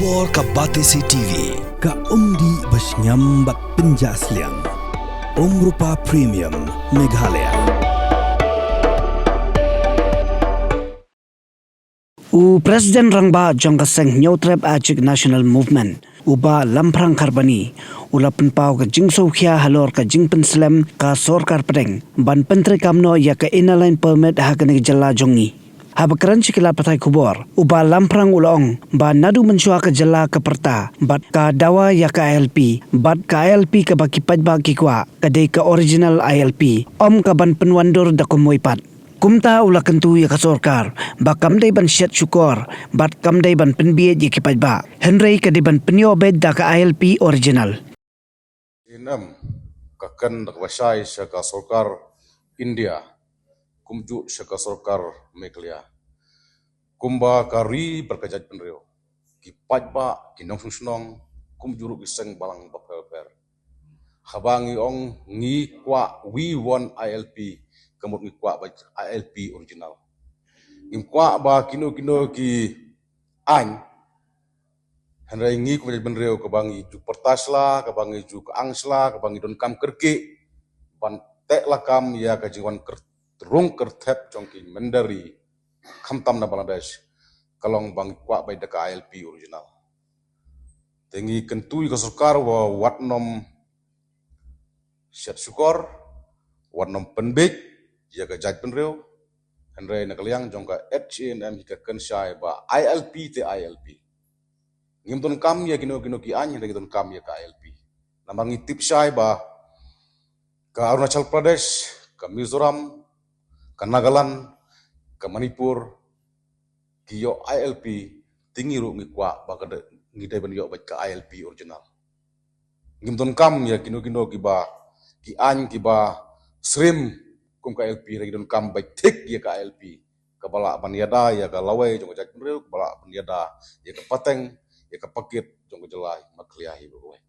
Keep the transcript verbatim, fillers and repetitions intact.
Or ka Batesi T V, ka umdih ba shngiam bad pynjah sliang. Umrupa Premium, Meghalaya. U President Rangbah jong ka seng Hynñiewtrep Achik National Movement, u Bah Lamphrang Kharbani, u la pynpaw ka jingsngewkhia halor ka jingpynslem ka sorkar pdeng ban pyntreikam noh ïa ka Inner Line Permit ha kane ka jylla jong ngi. Haba kren sha ki lad pathai khubor, u Bah Lamphrang u la ong ba naduh mynshuwa ka jylla ka pyrta bad ka dawa ïa ka I L P, bad ka I L P kaba ki paidbah ki kwah ka dei ka original I L P, ym ka ban pynwandur da kumwei pat. Kumta u la kyntu ïa ka sorkar ba kam dei ban shet shukor bad kam dei ban pynbieit ïa ki paidbah, hynrei ka dei ban pynïoh beit da ka I L P original. Ïa, ka kren da kaba shai sha ka sorkar India, kumjuh sha ka sorkar Meghalaya, kumba ka ri bad ka jaitbynriew, ki paidbah, ki nongshong shnong, kumjuh ruh ki seng balang bapher bapher. Haba ngi ong ngi kwah, we want I L P, ka mut ngi kwah ba I L P original. Ngim kwah ba kino kino ki aiñ. Hynrei ngi kum ka jaitbynriew kaba ngi ju pyrta sla, kaba ngi ju kyang sla, kaba ngi donkam kyrkieh ban teh lakam ïa ka jingwan kyr-, rung kyrthep jong ki mynder ri, khamtam na Bangladesh, ka long ba ngi kwah beit da ka I L P original. Te ngi kyntu ïa ka sorkar ba wat nym shet shukor, wat nym pynbieit ïa ka jaitbynriew. Hynrei na ka liang jong ka H A N M hi ka kren shai ba I L P te I L P. Ngim donkam ïa kino kino ki aiñ, hynrei ngi donkam ïa ka I L P. Namar ngi tip shai ba ka Arunachal Pradesh, ka Mizoram, ka Nagaland, ka Manipur, ki ïoh I L P, te ngi ruh ngi kwah ba ka de-, ngi dei ban ïoh beit ka I L P original. Ngim donkam ïa kino kino kiba, ki aiñ kiba srim kum ka I L P, hynrei ngi donkam beit thik ïa ka I L P, kaba lah ban ïada ïa ka lawei jong ka jaitbynriew, kaba lah ban ïada ïa ka pateng, ïa ka pakit jong ka jylla Meghalaya hi ba kawei.